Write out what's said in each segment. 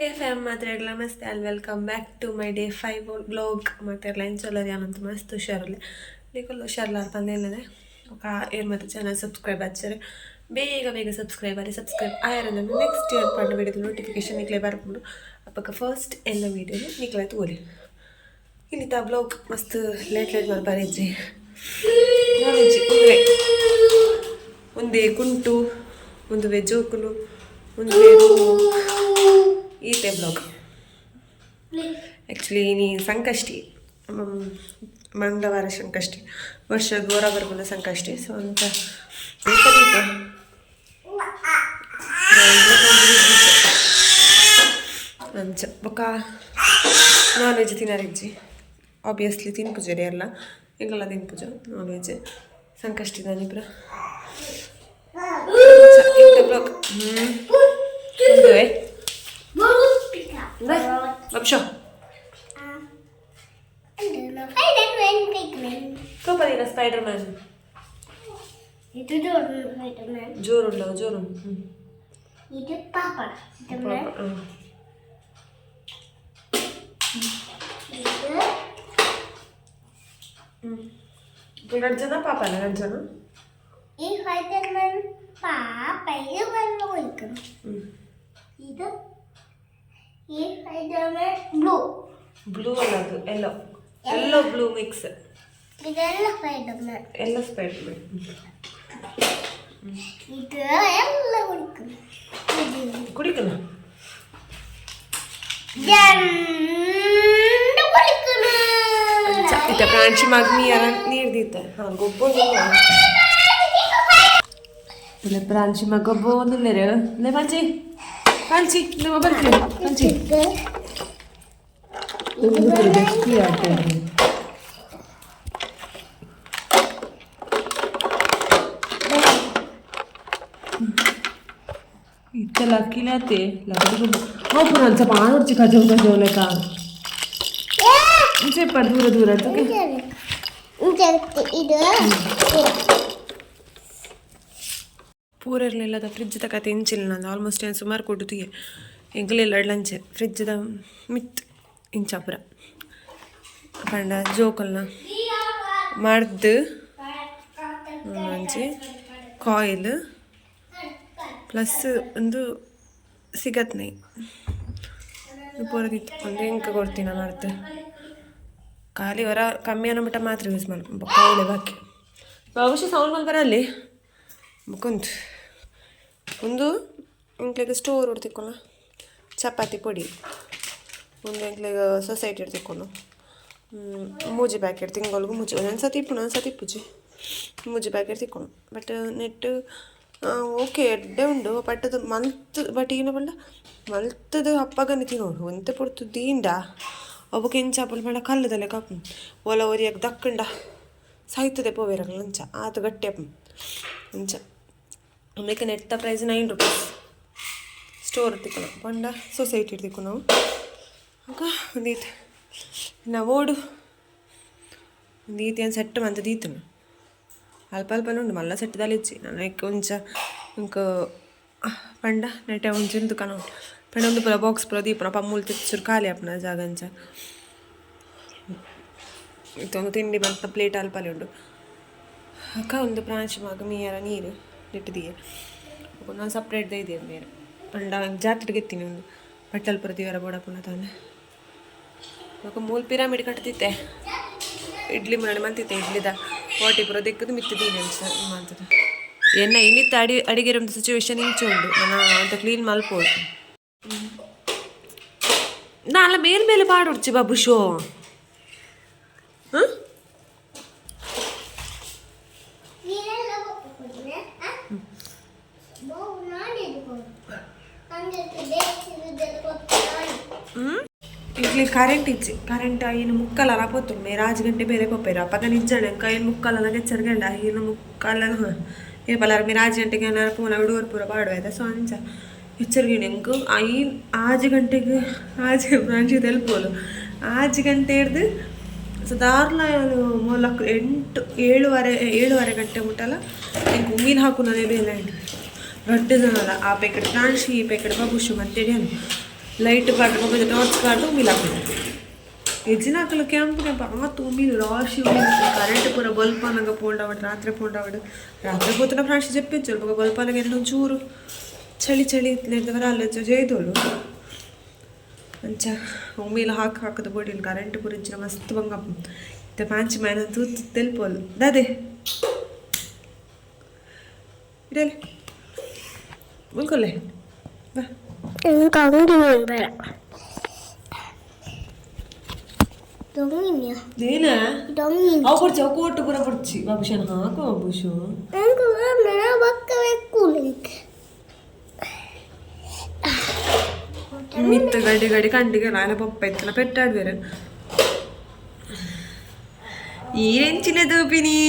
Fam ಮಾತ್ರೆಗಳ ನಮಸ್ತೆ and welcome back to my day 5 vlog. ಮಾತೆರ್ಲ ಎಂಚೊಲ್ಲರ್ ಯಾನಂತ ಮಸ್ತ್ ಹುಷಾರುಲ್ಲೆ, ನಿಕುಲು ಹುಷಾರ್ಲಾರ್ ಪಂದೇನದೆ. ఒక ಏರ್ ಮತ್ತು ಚಾನಲ್ ಸಬ್ಸ್ಕ್ರೈಬ್ ಹಚ್ಚರೆ ಬೇಗ ಬೇಗ ಸಬ್ಸ್ಕ್ರೈಬ್ ಆರಿ. ಸಬ್ಸ್ಕ್ರೈಬ್ ಆಯರ ನೆಕ್ಸ್ಟ್ ಇಯರ್ ಪಂಡ ವಿಡಿಯೋದ ನೋಟಿಫಿಕೇಶನ್ ನಿಕ್ಲೆ ಬರ್ಪುಂಡು. ಅಪ್ಪಕ್ಕ ಫಸ್ಟ್ ಎಲ್ಲ ವೀಡಿಯೋ ನಿಕ್ಲೆ ತೋಲಿ. ಇನ್ನಿತ ವ್ಲಾಗ್ ಮಸ್ತ್ ಲೇಟ್ ಲೇಟ್ ಮಲ್ಪರಿಜ್ಜಿ ನಾನ್ ಉಂದುವೆ ಒಂದೇ ಕುಂಟು, ಒಂದುವೆ ಜೋಕುಲು, ಒಂದುವೆ ಈತೆ ಬ್ಲಾಗ್. ಆ್ಯಕ್ಚುಲಿ ನೀ ಸಂಕಷ್ಟಿ, ಮಂಗಳವಾರ ಸಂಕಷ್ಟಿ, ವರ್ಷ ಗೋರ ಬರ್ಬುನ ಸಂಕಷ್ಟಿ. ಸೊ ಅಂತ ದೀಪ ದೀಪ ಅಂಚ. ಬೊಕ್ಕ ನಾನ್ ವೆಜ್ ತಿನ್ನರಿಜ್ಜಿ ಆಬ್ವಿಯಸ್ಲಿ. ತಿನ್ಪುಜರಿ ಎಲ್ಲ, ಎಂಕಲ್ಲ ತಿನ್ಪುಜ ನಾನ್ ವೆಜ್ ಸಂಕಷ್ಟಿ ದಾನಿಬ್ರ. ಬ್ಲಾಗ್ ಹ್ಞೂ ಒಂದುವೆ ಬಬ್ಶೋ ತೋಪದಿನ ಸ್ಪೈಡರ್ ಮ್ಯಾನ್. ಇದು ಸ್ಪೈಡರ್. ಜೋರುಂಡ ಜೋರು. ಇದು ಪಾಪ. ಇದು ಎರಡು ಜನ ಪಾಪನ, ಎರಡು ಜನ. ಈ ಸ್ಪೈಡರ್ ಮ್ಯಾನ್ ಪಾಪ, ಇದು ಬಂದು ಹೋಯ್ತು. ಇದು ಈ ಸ್ಪೈಡರ್ ಮ್ಯಾನ್ ಬ್ಲೂ. ಬ್ಲೂ ಅಲ್ಲ ಅದು, ಎಲ್ಲೋ, ಎಲ್ಲೋ ಬ್ಲೂ ಮಿಕ್ಸ್. ಇದೆಲ್ಲ ಸ್ಪೈಡರ್ ಮ್ಯಾನ್. ಎಲ್ಲ ಸ್ಪೈಡರ್ ಮ್ಯಾನ್. ಇದು ಎಲ್ಲ ಕುಡಿക്കണം. ಕುಡಿಕನ. ಎರಡು ಕುಡಿಕಣ. ಇತ್ತ ಪ್ರಾಂಶಿ ಮಗ್ ನೀರ ನೀರು ದೀತ. ಹಾಂ, ಗೊಬ್ಬ ಇಲ್ಲ. ಪ್ರಾಂಶಿ ಮಗ ಗೊಬ್ಬ ಒಂದಿಲ್ಲೇರು ಲೇ. ಪಾಂಚಿ, ಪಾಂಚಿ, ನಮ್ಮ ಬರ್ತೀವಿ ಪಾಂಚಿ. ಬೆಕ್ಕಿ ಆಟ. ಇತ್ತ ಲಕ್ಕಿಲತೆ ಲಕ್ಕಿ ಹೋಪುನ ಅಂಚ ಪಾನೊಡ್ಚಿ ಕಜವ್ ಕಜವ್ ಲೆಕ್ಕ ಇಂಚೆ ದೂರ ದೂರ ಅಂತ. ಇದು ಪೂರೆರ್ಲೆಲ್ಲದ ಫ್ರಿಜ್ದ ಕತೆ ಇಂಚಿಲ್ಲ. ನಂದು ಆಲ್ಮೋಸ್ಟ್ ಏನು ಸುಮಾರು ಕೊಡುತ್ತಿಗೆ ಎಂಕಲೆಲ್ಲ ಲಂಚೆ ಫ್ರಿಜ್ದ ಮಿತ್ ಇಂಚಾಪುರ ಪಂಡ ಜೋಕಲ್ನ ಮರ್ದು ಒಂಜಿ ಕಾಯಿಲ್ ಪ್ಲಸ್ ಒಂದು ಸಿಗತ್ನೈ ಪೂರದಿತ್ತು. ಒಂದು ಎಂಕ ಕೊಡ್ತೀನ ಮರ್ದು ಖಾಲಿ ಹೊರ ಕಮ್ಮಿ ಅನ್ನೋ ಮಾತ್ರ ಯೂಸ್ ಮಲ್ಪ. ಕಾಯಿಲೆ ಬಾಕಿ ಬಹುಶಃ ಸೌಂಡ್ ಮಲ್ಪರ ಅಲ್ಲಿ ಬೊಕೊಂದು ಒಂದು ಎಂಕ್ಲೆಗ್ ಸ್ಟೋರ್ ತಿಕ್ಕೊನ ಚಪಾತಿ ಪೊಡಿ. ಒಂದು ಎಂಕ್ಲೆಗ್ ಸೊಸೈಟಿ ತಿಕ್ಕೊನು ಮೂಜಿ ಪ್ಯಾಕೆಟ್ ತಿಂಗೊಳ್ಗು ಮೂಜಿ. ಒಂದೊಂದು ಸತಿ ಇಪ್ಪುಂಡು, ಒಂದೊಂದು ಸತಿ ಇಪ್ಪುಜಿ. ಮೂಜಿ ಪ್ಯಾಕೆಟ್ ತಿಕ್ಕೊನು. ಬಟ್ ನೆಟ್ ಓಕೆ, ಎಡ್ಡೆ ಉಂಡು. ಬಟ್ ಅದು ಮಲ್ತ್ ಬಟ್ ಈಗಿನ ಪಂಡ ಮಲ್ತದು ಅಪ್ಪಗನೆ ತಿನ್ನೋಡು. ಒಂತೆ ಪೊರ್ತು ದೀಂಡ ಅವು ಎಂಚ ಆಪುಂಡು ಪಂಡ ಕಲ್ಲುದ ಲೆಕ್ಕ ಆಪುಂಡು. ಒಲ ಒರಿಯಗ್ ದಕ್ಕಂಡ ಸಾಯ್ತದೆ ಪೋವೆರಗ್ಲ ಅಂಚ ಆತ್ ಗಟ್ಟಿ ಆಪುಂಡು ಅಂಚ. ಆಮೇಲೆ ನೆತ್ತ ಪ್ರೈಸ್ 9 ರುಪೀಸ್. ಸ್ಟೋರ್ ತಿಕ್ಕುನ ಪಂಡ ಸೊಸೈಟಿ ತಿಕ್ಕುನವು. ಅಕ್ಕ ಒಂದೀತ್ ನಾವು ಓಡು ಒಂದು ಈತ ಏನು ಸೆಟ್ ಮಂತ ದೀತನು. ಅಲ್ಪ ಅಲ್ಪನೇ ಉಂಡು, ಮಲ್ಲ ಸೆಟ್ ಇಜ್ಜಿ. ನಾನು ಒಂಚ ಇಂಕ ಪಂಡ ನೆಟೆ ಒಂಚಿನ ದುಕಾನ ಉಂಡು ಪಂಡ ಒಂದು ಪೂರ ಬಾಕ್ಸ್ ಪೂರ ದೀಪುನ ಪಮ್ಮೂಲು ಚೂರು ಖಾಲಿ ಆಪುನ ಜಾಗ ಅಂಚ. ಇತ್ತೊಂದು ತಿಂಡಿ ಬಂತ ಪ್ಲೇಟ್ ಅಲ್ಪಲ್ಲಿ ಉಂಡು. ಅಕ್ಕ ಒಂದು ಪ್ರಾಂಶ್ ಮಗ ಮೀಯರ ನೀರು ನೆಟ್ಟದಿಯೆ. ನಾನು ಸಪ್ರೇಟ್ ಇದೆ ಬೇರೆ ಪಂಡ ಜಾತ್ರೆಗೆ ಎತ್ತೀನಿ. ಒಂದು ಬಟ್ಟಲ್ ಪೂರ ದೀವರ ಬೋಡಪುನ ತಾನೆ. ಬೊಕ ಮೂಲು ಪಿರಾಮಿಡ್ ಕಟ್ತಿತ್ತೆ. ಇಡ್ಲಿ ಮುನ್ನಡೆ ಮಂತಿತ್ತೆ. ಇಡ್ಲಿದ ವಾಟಿ ಪೂರ ದೆಕ್ಕದು ಮಿತ್ತು ದೀನಿ ಅಂಚ ಮಂತದ. ಎನ್ನ ಇನ್ನಿತ್ತ ಅಡಿ ಅಡಿಗೆ ಒಂದು ಸಿಚುವೇಶನ್ ಇಂಚ ಉಂಡು. ನಾನು ಅಂತ ಕ್ಲೀನ್ ಮಲ್ಪೋಡು. ನಾಳೆ ಮೇಲ್ ಮೇಲೆ ಪಾಡೊಡ್ಚಿ ಬಾಬು ಶೋ. ಹಾಂ, ನೀರೆಲ್ಲ ಇಡ್ಲಿ ಕರೆಂಟ್ ಇಚ್ಚಿ. ಕರೆಂಟ್ ಐನು ಮುಕ್ಕಲ ಪೋತು. ಮೇರ್ ಆಜ್ ಗಂಟೆ ಬೇರೆ ಪೋಪೆರ್. ಅಪಗ ನಿಜ್ಜಾಂಡ ಎಂಕ ಐನು ಮುಕ್ಕಲ ಎಚ್ಚರಿಗೆಂಡ ಐನು ಮುಕ್ಕಲ ಏಪಲಾರ ಮೇರ್ ಆಜ್ ಗಂಟೆಗೆ ಏನಾರ ಪೂನ ಡೋರ್ ಪೂರ ಪಾಡುವ. ಸೊ ಅಂಚ ಎಚ್ಚರಿಗೆಂಡು ಎಂಕ್ ಐನ್ ಆಜ್ ಗಂಟೆಗೆ ಆಜ್ ಬ್ರಾಂಚ್ ತೆಲ್ಪೋಲು. ಆಜ್ ಗಂಟೆ ಹಿಡ್ದು ಸಾಧಾರಣ ಮೂಲಕ 8, 7:30, 7:30 ಗಂಟೆ ಮುಟ್ಟಲ್ಲ ಎಂಕ್ ಉಮ್ಮಿನ ಹಾಕುನನೇ ಬೇಲೆ. ರಡ್ಡು ಜನಲ, ಆ ಪೇಕಡೆ ಪ್ರಾಂಶಿ, ಈ ಪೇಕಡೆ ಬಬುಷು ಮಂತೇಡಿ. ಲೈಟ್ ಪಾಡ್ದು ಟಾರ್ಚ್ ಪಾಡ್ದು ಉಮಿಲ್ ಹಾಕೋದು. ಎಜ್ಜಿನಾಕಲು ಕೆಂಪು ಕೆಂಪು ಆತು ಉಮಿಲ್ ರಾಶಿ ಉಮಿಲ್. ಕರೆಂಟ್ ಪೂರ ಬಲ್ಪನಗ ಪೋಂಡಾವಡ್, ರಾತ್ರಿ ಪೋಂಡಾವಡ್. ರಾತ್ರಿ ಪೋತುನ ಪ್ರಾಂಶಿ ಜೆಪ್ಪಿಂಚು ಬೊಕ ಬಲ್ಪನಗ ಎರಡು ಒಂಚೂರು ಚಳಿ ಚಳಿ ಇತ್ತನೇರ್ದವರ ಅಲ್ಲ ಜೈದೋಳು. ಅಂಚ ಉಮಿಲ್ ಹಾಕಿ ಹಾಕದ ಬೋಡಿಲ್. ಕರೆಂಟ್ ಪೂರ ಇಜ್ಜಿನ ಮಸ್ತ್ ಬಂಗ. ಇತ್ತೆ ಪಾಂಚಿ ಮೈನ ತೂತು ತೆಲ್ಪೋಲ್ ದಾದೆ ಇಡಲೆ ಮುಲ್ಕೊಲ್ಲೆ ಬಾ. ಅಂಗಿ ಬೇಡ. ದೊಂಗಿನ. ಏನ? ದೊಂಗಿನ. ಅವು ಪೊಡ್ಚಿ, ಅವು ಕೋಟು ಪೂರ ಪೊಡ್ಚಿ ಬಾಬುಷನ್ ಹಾಕು ಬಾಬುಷು. ನಂಗೆ ಬಕ್ಕ ಬೇಕು. ಮಿತ್ತ ಗಡಿ ಗಡಿ ಕಂಡಿಗೆ ನಾನ ಪಪ್ಪ ಇತ್ತಲ್ಲ ಪೆಟ್ಟಾಡ್ಬೇರೆ. ಈರೆಂಚಿನ ದೋಪಿನಿ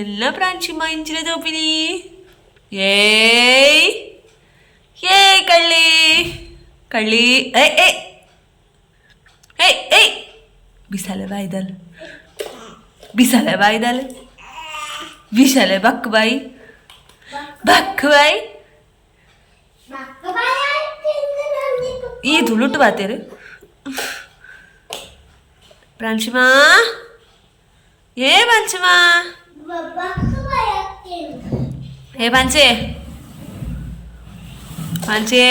ಎಲ್ಲ ಪ್ರಾಂಚಿಮ ಇಂಚಿನ ದೋಪಿನಿ. ಏಯ್ ಏಯ್, ಕಳ್ಳಿ ಕಳ್ಳಿ, ಏಯ್ ಏಯ್ ಏಯ್ ಏಯ್, ಬಿಸಾಲೆ ಬಾಯ್ದಲ್, ಬಿಸಾಲೆ ಬಾಯ್ದಲ್, ಬಿಸಾಲೆ ಬಕ್ ಬಾಯಿ ಬಕ್ ಬಾಯಿ. ಈ ತುಳುಟು ಬಾತೇರು ಪ್ರಾಂಶುಮಾ. ಏ ಪ್ರಾಂಶುಮಾ, ಏ ಪಾಂಚೆ ಪಾಂಚೆ,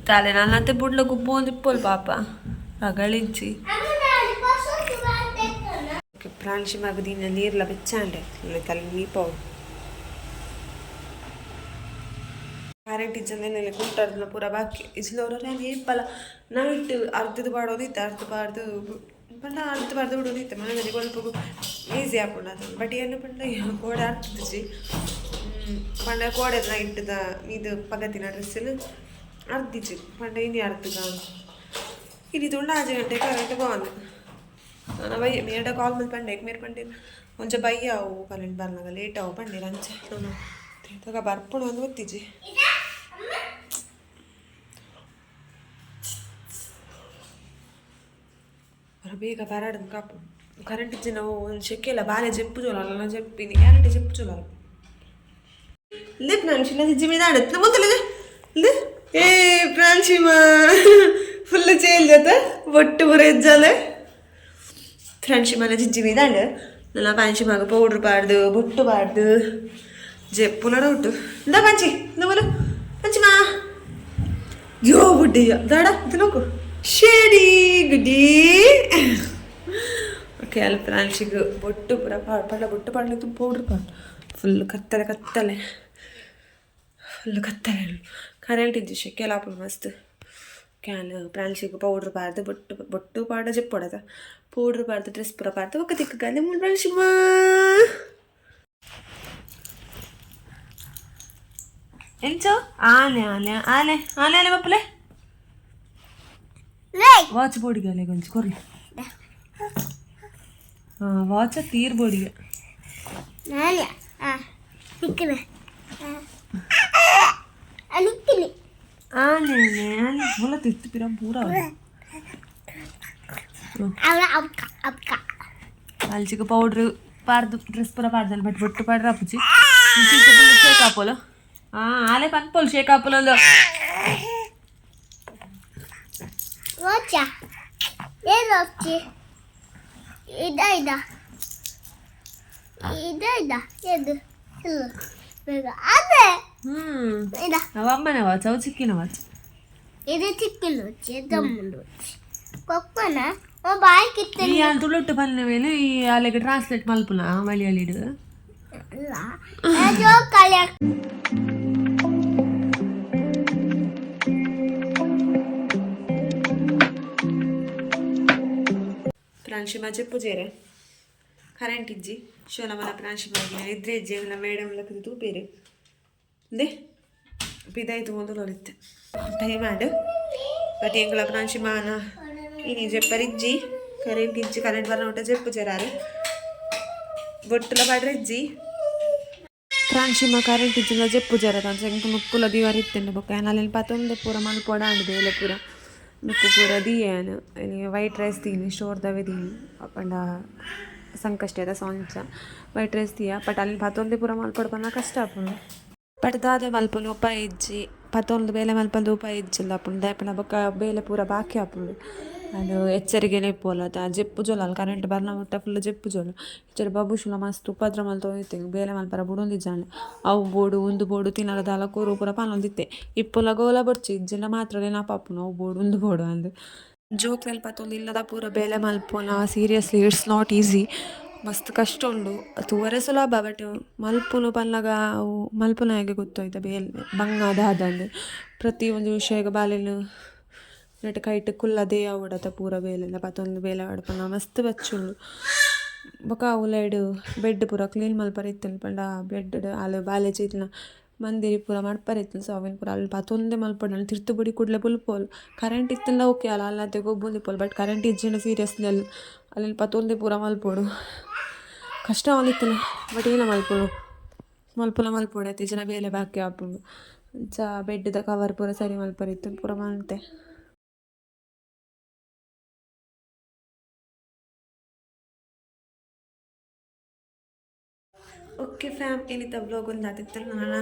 ತಲೆ ನನ್ನತ್ತೆ ಬುಡ್ಲ ಗುಬ್ಬೊಂದು ಇಪ್ಪೋಲ್ ಪಾಪ ರಗಳಿಂಚಿ. ಪ್ರಾಂಶುಮಾಗ ದಿನ ನೀರ್ಲ ಬೆಚ್ಚಾಂಡೆ ತಲೆ ನೀಪಾವು. ಕರೆಂಟ್ ಇಜ್ಜಂದೆ ಕುಂಟಾರ್ದನ ಪೂರ ಬಾಕಿ ಇಜ್ಲವ್ರ ಏಪಲ ನೈಟ್ ಅರ್ಧದ ಪಾಡೋದಿತ್ತು. ಅರ್ಧ ಪಾಡ್ದು ಪಂಡ ಅರ್ಧ ಪಾಡ್ದು ಬಿಡೋದಿತ್ತು. ಮನೆಯಲ್ಲಿ ಕೊಲ್ಪಗು ಈಸಿ ಆಪುಂಡು ಅದು. ಬಟ್ ಏನು ಪಂಡ ಕೋಡೆ ಅರ್ಧದಿಜಿ ಪಂಡ ಕೋಡೆ ನೈಟ್ದ ಇದು ಪಗತಿನ ಡ್ರೆಸ್ಸಲ್ಲಿ ಅರ್ಧಿಜಿ ಪಂಡ ಇನಿ ಅರ್ಧಗ ಇನಿ ತುಂಡ 5 ಗಂಟೆ ಕರೆಂಟ್ ಬಾಂದ್. ನಾನು ಬೈ ಮೇಡ ಕಾಲ್ ಮಲ್ತ್ ಪಂಡೆ ಮೇರ್ ಪಂಡೆ ಒಂಚ ಬಯ್ಯ ಅವು ಕರೆಂಟ್ ಬರ್ನಾಗ ಲೇಟ್ ಅವು ಪಂಡೇರು. ಅಂಚ ನಾನು ತಗ ಬರ್ಪುಣ ಒಂದು ಗೊತ್ತಿಜ್ಜಿ. ಬರ ಬೇಗ ಬರಾಡನ್ ಕಾಪು. ಕರೆಂಟ್ ಇಜ್ಜಿ ನಾವು ಒಂದು ಶೆಕೆಲ್ಲ ಬಾಲೆ ಜೆಪ್ಪು ಚೋಲಲ್ಲ ಜೆಪ್ಪಿನಿ ಗ್ಯಾರಂಟಿ ಜೆಪ್ಪು ಚೋಲಲ್ಲ. ಲೇ ಪ್ರಾಂಶಿನ ಜಿಜ್ಜಿ మీద ಆಡುತ್ತೆ ಮೊದಲು. ಲೇ ಏ ಪ್ರಾಂಶಿಮಾ, ಫುಲ್ ಚೇಂಜ್ ಆತ ಒಟ್ಟು ಪೂರ ಎಜ್ಜಾಲೆ. ಫ್ರೆಂಡ್ಶಿಪ್ ಜಿಜ್ಜಿ మీద ಅಂಡ್ ನನ್ನ ಪಾಂಶಿಮಾಗ ಪೌಡ್ರ್ ಪಾಡ್ದು ಬೊಟ್ಟು ಪಾಡ್ದು ಜೆಪ್ಪುನ ಡೌಟು. ಇಂದ ಪಂಚಿ ಇಂದ ಬೋಲು ಪಂಚಿಮಾ. ಯೋ ಬುಡ್ಡಿ ದಾಡ ಇದು ನೋಕು ಶೇಡಿ ಗುಡ್ಡಿ. ಓಕೆ, ಅಲ್ಲಿ ಪ್ರಾಂಶಿಗೆ ಬೊಟ್ಟು ಪೂರ ಪಾಡ ಬೊಟ್ಟು ಪಾಡ್ಲಿಕ್ಕೆ ಪೌಡ್ರ್ ಪಾಡ್. ಫುಲ್ ಕತ್ತಲೆ ಕತ್ತಲೆ, ಫುಲ್ ಕತ್ತಲೆ. ಕರೆಂಟ್ ಇದ್ದು ಶೆಕೆಲ ಆಪುಂಡು ಮಸ್ತ್. Can ಪ್ರಾಂಶಿಗೆ ಪೌಡ್ರ್ ಪಾಡ್ದು ಬೊಟ್ಟು ಬೊಟ್ಟು ಪಾಡ ಜೆಪ್ಪೊಡದ ಪೌಡ್ರ್ ಪಾಡ್ದು ಡ್ರೆಸ್ ಪೂರ ಪಾಡ್ದು ಒಕ್ಕ ತಿಕ್ಕ ಮೂಲು ಪ್ರಾಂಶಿಮಾ. ಎಂಚೋ ಆನೆ ಆನೆ ಆನೆ ಆನೆ ಆನೆ ಬಪ್ಪಲೆ. ವಾಚ್ ಬೋಡಿಗೆ ಅಲ್ಲೇ ಗೊಂಚಿ ಕೊರ್ಲಿ. ಹಾಂ, ವಾಚ ತೀರ್ ಬೋಡಿಗೆ. ಆನೆ ಆನೆ ಆನೆ ಮುಲ್ಲ ತಿತ್ತು ಪಿರ ಪೂರ. ಅಲ್ಚಿಗೆ ಪೌಡ್ರ್ ಪಾಡ್ದು ಡ್ರೆಸ್ ಪೂರ ಪಾಡ್ದಲ್ಲ. ಬಟ್ ಬೊಟ್ಟು ಪಾಡ್ರ ಅಪ್ಪುಜಿ ಶೇಕ್ ಆಪೋಲು. ಹಾಂ, ಆಲೆ ಪನ್ಪೋಲು ಶೇಕ್ ಆಪೋಲು. ರೋಚಾ ಏ ರೋಚಿ ಇದ ಇದ ಇದ ಇದ ಎದು ಬೇಗ ಅದೇ. ಹ್ಮ್. ಇದ. ಅವ ಅಮ್ಮನ ವಾಚ್, ಅವು ಚಿಕ್ಕಿನ ವಾಚ್. ಇದು ಚಿಕ್ಕಿನ ರೋಚಿ, ಇದು ಅಮ್ಮನ ರೋಚಿ ಕೊಕ್ಕನ ಬಾಯಿ ಕಿತ್ತ. ಈ ಅಲ್ಲಿ ತುಳುಟ್ಟು ಬಂದ ಮೇಲೆ ಈ ಅಲ್ಲಿಗೆ ಟ್ರಾನ್ಸ್ಲೇಟ್ ಮಲ್ಪುನ ಮಲಯಾಳಿಡು. ಅಲ್ಲ ಜೋಕಾಲಿ. ಪ್ರಾಂಶುಮ ಜೆಪ್ಪು ಜೇರೆ ಕರೆಂಟ್ ಇಜ್ಜಿ ಶೋಲ ಮಲ ಪ್ರಾಂಶುಮ ಇದ್ರೆ ಇಜ್ಜಿ ಎಲ್ಲ ಮೇಡಮ್ ಲಕ್ಕದ ತೂಪೇರು ಅಂದೆ ಪಿದಾಯ್ತು ಮೊದಲು ಇತ್ತೆ ಟೈಮ್ ಆಂಡ್. ಬಟ್ ಎಂಗ್ಲ ಪ್ರಾಂಶುಮಾನ ಇನಿ ಜೆಪ್ಪರಿಜ್ಜಿ ಕರೆಂಟ್ ಇಜ್ಜಿ. ಕರೆಂಟ್ ಬರನ ಊಟ ಜೆಪ್ಪು ಜರಾರು ಬೊಟ್ಟುಲ ಪಾಡ್ರೆ ಇಜ್ಜಿ. ಪ್ರಾಂಶುಮ ಕರೆಂಟ್ ಇಜ್ಜಿನ ಜೆಪ್ಪು ಜರ ತಾಂಚ ಎಂಕ್ ಮುಕ್ಕುಲ ದಿವಾರ ಇತ್ತೆಂಡು. ಬೊಕ್ಕ ಯಾನ್ ಪತೊಂದೆ ಪೂರ ಮಲ್ಪೊಡ ಅಂಡ್ ಬೇಲೆ ಪೂರ ನುಕ್ಕು ಪೂರ ದೀಯನ್. ವೈಟ್ ರೈಸ್ ದೀನಿ, ಸ್ಟೋರ್ದವೇ ದೀನಿ ಪಂಡ ಸಂಕಷ್ಟ ಸಾಂಚ ವೈಟ್ ರೈಸ್ ದೀಯ. ಬಟ್ ಅಲ್ಲಿ ಪತೊಂದೆ ಪೂರ ಮಲ್ಪೊಡು ಪಂಡ ಕಷ್ಟ ಆಪುಂಡು. ಬಟ್ ದಾದ ಮಲ್ಪುನು ಉಪಾಯ ಇಜ್ಜಿ. ಪತೊಂದು ಬೇಲೆ ಮಲ್ಪಂದು ಉಪಾಯ ಇಜ್ಜಿಲ್ಲ ಆಪುಂಡು. ದಾಯೆ ಪಂಡ ಬೊಕ್ಕ ಬೇಲೆ ಪೂರ ಬಾಕಿ ಆಪುಂಡು. ಅದು ಎಚ್ಚರಿಗೆನೆ ಇಪ್ಪೊಲು ಅತ ಜೆಪ್ಪುಜೊಲು ಅಲ್ ಕರೆಂಟ್ ಬರ್ನ ಮುಟ್ಟ ಫುಲ್ ಜೆಪ್ಪುಜೊಲು. ಇತ್ತೆ ಬಬುಷುಲ ಮಸ್ತ್ ಉಪದ್ರ ಮಲ್ತೊಂದಿತ್ತೆ ಬೇಲೆ ಮಲ್ಪರ ಬುಡೊಂದಿಜ್ಜಾಂಡ್. ಅವು ಬೋಡು ಉಂದು ಬೋಡು ತಿನರೆ ದಾಲ ಕೊರು ಪೂರ ಪನೊಂದಿತ್ತೆ. ಇಪ್ಪುಲ ಗೋಲ ಬೊಡ್ಚಿ ಇಜ್ಜಿಂಡ ಮಾತ್ರ ನೆನಪಾಪುಂಡು ಅವು ಬೋಡು ಉಂದು ಬೋಡು ಅಂದ್. ಜೋಕ್ಲೆನ್ ಪತೊಂದು ಇಲ್ಲದ ಪೂರ ಬೇಲೆ ಮಲ್ಪುನ ಸೀರಿಯಸ್ಲಿ it's not easy. ಮಸ್ತ್ ಕಷ್ಟ ಉಂಡು ತೂವರೆ ಸುಲಭ ಬಟ್ ಮಲ್ಪುನು ಪನ್ನಗ ಅವು ಮಲ್ಪುನಾಯಗ್ ಗೊತ್ತೋಯ್ತ ಬೇಲೆ ಬಂಗ ದಾದಂದ್. ಪ್ರತಿ ಒಂಜಿ ವಿಷಯಗ್ ಬಾಲೆನ್ ನೆಟ್ ಕೈಟ್ ಕುಲ್ಲದೆ ಆವೊಡತ ಪೂರ ಬೇಲೆಲ ಪತೊಂದು ಬೇಲೆ ಆವಡ್ ಪಂಡ ಮಸ್ತ್ ಬಚ್ಚುಂಡು. ಬೊಕ ಅವ್ಲೈಡ್ ಬೆಡ್ ಪೂರ ಕ್ಲೀನ್ ಮಲ್ಪರೆ ಇತ್ತ್ಂಡ್ ಪಂಡ ಬೆಡ್ ಅಲ್ ಬಾಲೆ ಜೈದಿನ ಮಂದಿರಿ ಪೂರ ಮಡ್ಪರೆ ಇತ್ತ್ಂಡ್ ಸೊ ಅವೆನ್ ಪೂರ ಅಲ್ ಪತೊಂದೆ ಮಲ್ಪೊಡು ತಿರ್ತ್ ಬುಡಿ ಕೂಡ್ಲೆ ಬುಲ್ಪುವೊಲು. ಕರೆಂಟ್ ಇತ್ತ್ಂಡ ಓಕೆ ಆಲ್ ಅಲ್ಲಾತೆ ಗೊಬ್ಬೊಂದಿಪ್ಪೊಲು ಬಟ್ ಕರೆಂಟ್ ಇಜ್ಜಿಂಡ ಸೀರಿಯಸ್ಲಿ ಅಲ್ ಅಲೆನ್ ಪತೊಂದೆ ಪೂರ ಮಲ್ಪೊಡು. ಕಷ್ಟ ಆವೊಂದಿತ್ತ್ಂಡ್ ಬಟ್ ಏನ ಮಲ್ಪುನು ಮಲ್ಪುನ ಮಲ್ಪೊಡು ಅತೆ ಇಜ್ಜಿಂಡ ಬೇಲೆ ಬಾಕಿ ಆಪುಂಡು. ಅಂಚ ಬೆಡ್ದ ಕವರ್ ಪೂರ ಸರಿ ಮಲ್ಪರೆ ಇತ್ತ್ಂಡ್ ಪೂರ ಮಲ್ತೆ. ಓಕೆ ಫ್ಯಾಮ್, ಏನಿತ್ತ ವ್ಲಾಗ್ ಒಂದು ಆತಿತ್ತು. ನಾನು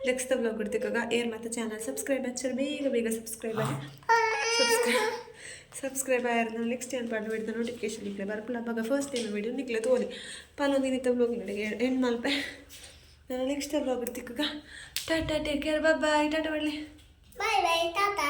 ನೆಕ್ಸ್ಟ್ ವ್ಲಾಗ್ ಕೊಡ್ತಿಕ್ಕಾಗ ಏರ್ ಮತ್ತು ಚಾನಲ್ ಸಬ್ಸ್ಕ್ರೈಬ್ ಹಚ್ಚರು ಬೇಗ ಬೇಗ ಸಬ್ಸ್ಕ್ರೈಬ್ ಆಗಿ ಸಬ್ಸ್ಕ್ರೈಬ್ ಸಬ್ಸ್ಕ್ರೈಬ್ ಆಯಾರ ನಾನು ನೆಕ್ಸ್ಟ್ ಏನು ಪಾಡ್ ಬಿಡ್ತಾ ನೋಟಿಫಿಕೇಶನ್ ನಿಕ್ಲೆ ಬರ್ಪುಲ. ಅವಾಗ ಫಸ್ಟ್ ಟೈಮ್ ವಿಡಿಯೋ ನಿಕ್ಲೆ ತೋಲಿ ಪಲೊಂದು ಇನ್ನಿತ್ತ ವ್ಲಾಗ್ ನಡಿಗೆ ಎಂಡ್ ಮಲ್ಪೆ. ನಾನು ನೆಕ್ಸ್ಟ್ ವ್ಲಾಗ್ ತಿಕ್ಕಗ. Tata, take care, bye. Tata ಮಾಡಲಿ. Bye bye, Tata.